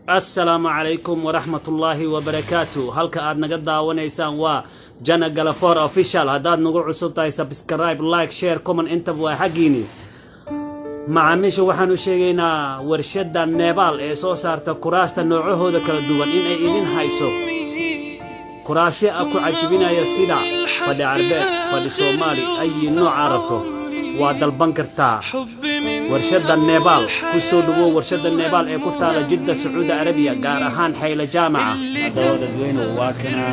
Assalaamu calaykum waraxmatullaahi wabarakaatu. Halka aad naga daawanaysaan waa Jana Galafor Official. Haddaad nagu cusub tahay, subscribe, like, share, comment, intaba waa xaggiini. Macaamiisha waxaan u sheegaynaa warshadda Nebaal ee soo saarta kuraasta noocahooda kala duwan in ay idin hayso kuraasyo a ku cajibinaya, sida fadhi Carbeed, fadhi Soomaali, ayi noocaa rabto waa dalban kartaa. Warshadda Nebaal ku soo dhowow. Warshadda Nebaal ee ku taala Jidda, Sacuudi Arabiya, gaar ahaan Xayla Jaamaca. Haddaba dadweynuhu, waa kanaa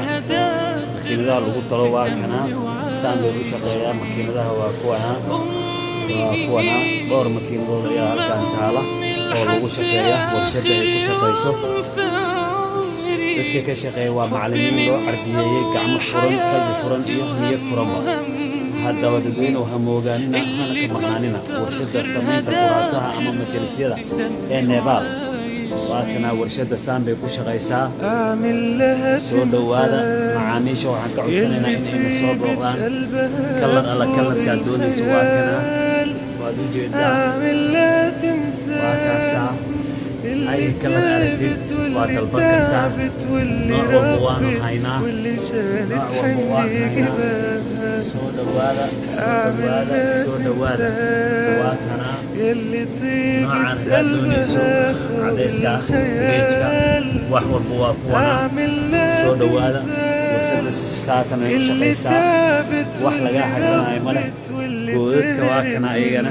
makiinadaha lagu talo, waa kanaa saan bay u shaqeeyaa. Makiinadaha waa kuwanaa, waa kuwanaa. Dhowr makiinadood ayaa halkan taala oo lagu shaqeeya, warshadda ay ku shaqayso. Dadka ka shaqeeya waa macallimiin loo carbiyeeyey, gacmo furan, qalbi furan iyo niyad furanba. Haddaba dadweynuhu, ha moogaanina hana ka maqnaanina warshadda samaynta kuraasaha ama majalisyada ee Nebaal. Waa kanaa warshadda, saan bay ku shaqaysaa. Soo dhowaada macaamiisha. Waxaan ka codsanaynaa in ayna soo booqdaan. Color alla colorkaad doonayso waa kanaa, waad u jeedaa, waa kaasaa. Ay color aragtid waa dalban kartaa. Nooc walba waanu haynaa, nooc walba waan haynaa. Soo dhowaada, soo dhowaada, soo dhowaada. Waa kanaa noocan haddaad doonayso, cadayska, beigeka, wax walba waa kuwanaa. Soo dhowaada. Warshada saatan ay u shaqaysaa, wax lagaa hagranayo ma leh. Goodadka waa kana ayagana,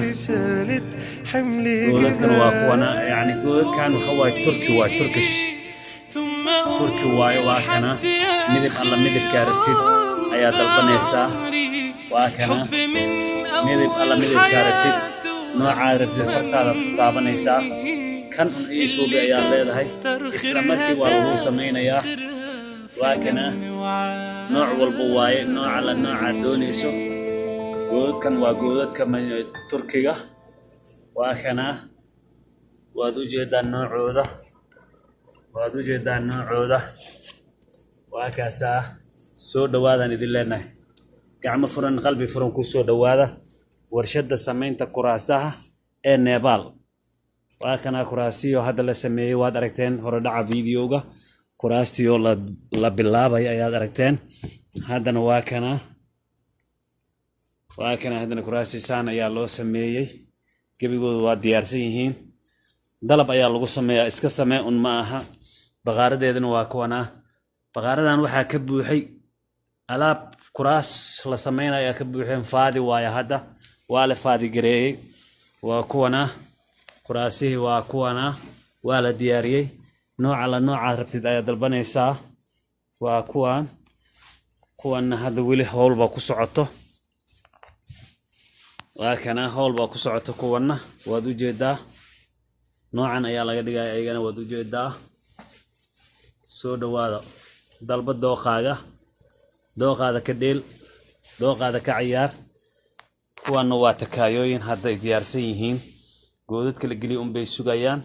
goodadkana waa kuwana. Yani goodadkan waxa waaye Turki, waa Turkish, Turki waayo. Waa kana, midab alla midabkaa rabtid ayaa dalbanaysaa. Waa kana, midab alla midabkaa rabtid, noocaad rabtid fartaadaad ku taabanaysaa. Kan un ii suubi ayaad leedahay, isla markii waa lagu samaynayaa. Waa kana, nooc walba waaye, nooca la noocaad doonayso. Goodadkan waa goodadka Turkiga. Waa kana, waad u jeedaa noocooda, waad u jeedaa noocooda. Waa kaasaa. Soo dhowaadaan idin leenahay. Gacmo furan, qalbi furan ku soo dhowaada warshadda samaynta kuraasaha ee Nebaal. Waa kana kuraasiyo hadda la sameeyey, waad aragteen horedhaca videoga. Kuraastiyoo la bilaabay ayaad aragteen. Haddana waa kana, waa kana. Haddana kuraasti saan ayaa loo sameeyey, gebigoodu waa diyaarsan yihiin. Dalab ayaa lagu sameeyaa, iska samee un ma aha. Baqaaradeedana waa kuwanaa. Baqaaradan waxaa ka buuxay alaab kuraas la sameynaya ayaa ka buuxeen. Faadi waayo, hadda waa la faadi gareeyey. Waa kuwanaa kuraasihii, waa kuwanaa, waa la diyaariyey. Nooca la noocaad rabtid ayaa dalbanaysaa. Waa kuwan. Kuwanna hadda weli howl baa ku socoto. Waa kana, howl baa ku socoto. Kuwanna waad u jeedaa, noocan ayaa laga dhigaya ayagana, waad u jeedaa. Soo dhowaada. Dalba dooqaaga, dooqaada ka dheel, dooqaada ka cayaar. Kuwanna waa takaayooyin hadday diyaarsan yihiin, goodadka la geliya unbay sugayaan.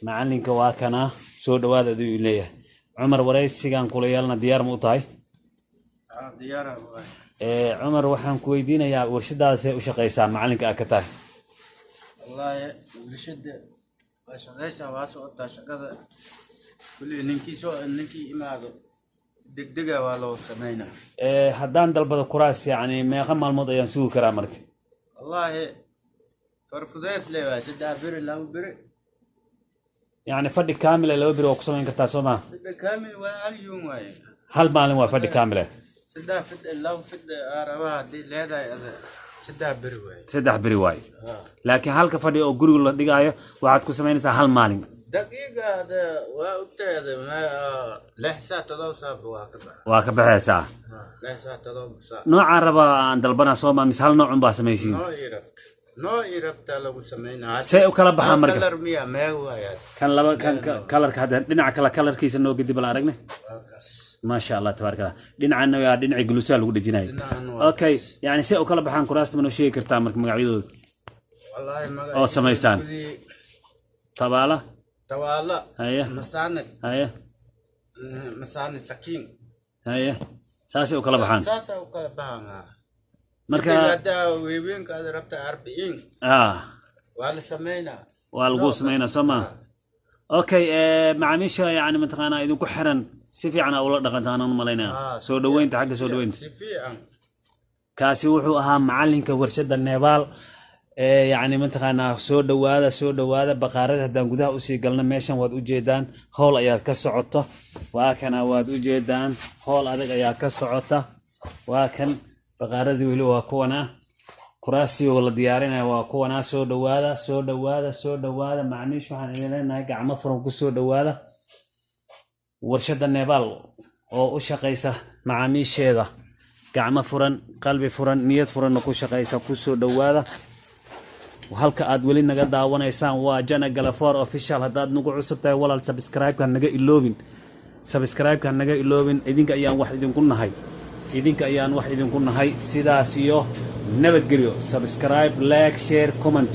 Macalinka waa kanaa. Soo dhowaada aduu leeyahay. Cumar, waraysigan kula yeelna diyaar ma u tahay? Diyaar waay. Cumar, waxaan ku weydiinayaa, warshadaada see u shaqaysaa, macalinka aad ka tahay? Wallaahi warshada waa shaqaysaa, waa socotaa shaqada. Kulli ninkii soo, ninkii imaado degdega waa loo sameynaa. Haddaan dalbado kuraas, yacni meeqa maalmood ayaan sugi karaa marka? Wallaahi farfudees le waay, 3 beri, 2 beri. Yacni fadhi kaamil ee 2 beri waa ku samayn kartaa, soo maa? Fadhi kaamil waa hal yuum waaye. Hal maalin waa fadhi kaamil eh? 3 fadhi, 2 fadhi aa rabaa haddii leedahay ada, 3 beri waaye. 3 beri waaye, laakiin halka fadhi oo guriga la dhigaayo waxaad ku samaynaysaa hal maalin. Daqiiqa ada waa ogtahay, 6 saac, 7 saac waa ka baxa. Waa ka baxaysaa. 6 saac, 7 saac. Noocaan rabaa aan dalbanaa, soo maa, mise hal nooc unbaa samaysiin? Noo ii rabta, noo ii rabtaa lagu sameynaa. See u kala baxaa marka? Color miya meeg waaya? Kan laba kan colorka hadda dhinaca kale colorkiisa noo gedib la aragne. Waa kaas. Maasha Allah, tabaaraka Allah. Dhinacana waa dhinacii guluusaha lagu dhejinayo. Dhinacan waa. Okay, yani see u kala baxaan kuraasta, ma noo sheegi kartaa marka magacyadooda? Wallaahi magac Oo samaysaan. Tabaala. Tawaala. Haye. Masaanid. Haye. Masaanid sakiin. Haye, saasay u kala baxaan. Saasaa u kala baxaan. Marka hadda weeweynka aad rabta 40 waa la sameynaa. Waa lagu sameynaa, soo maa? Okay, macaamiisha yani mataqaanaa idinku xiran si fiican aa ula dhaqantaan aan u malaynaya. Ah, Soo dhoweynta, xagga soo dhoweynta. Si fiican. Kaasi wuxuu ahaa macalinka warshada Nebaal ee yacni mataqaanaa. Soo dhowaada, soo dhowaada. Baqaarada haddaan gudaha usii galno, meeshan waad ujeedaan howl ayaad ka socota. Waa kana, waad ujeedaan, howl adag ayaa ka socota. Waa kan baqaaradii, weli waa kuwana, kuraastii oo la diyaarinaya waa kuwanaa. Soo dhowaada, soo dhowaada, soo dhowaada macmiish. Waxaan idin leenahay gacmo furan ku soo dhowaada warshada Nebaal oo u shaqaysa macaamiisheeda gacmo furan, qalbi furan, niyad furanna ku shaqaysa. Ku soo dhowaada. Halka aad weli naga daawanaysaan waa Jana Galafor Official. Haddaad nagu cusub tahay, walaal, subscribe-ka naga iloobin, subscribe-ka naga iloobin. Idinka ayaan wax idinku nahay, idinka ayaan wax idinku nahay. Sidaas iyo nabadgelyo. Subscribe, like, share, comment.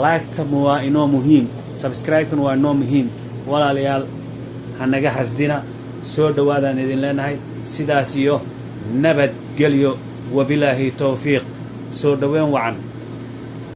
Like-ta waa inoo muhiim, subscribe-kan waa inoo muhiim. Walaalayaal, ha naga xasdina. Soo dhowaadaan idin leenahay. Sidaas iyo nabadgelyo, wabilaahi towfiiq. Soo dhoweyn wacan.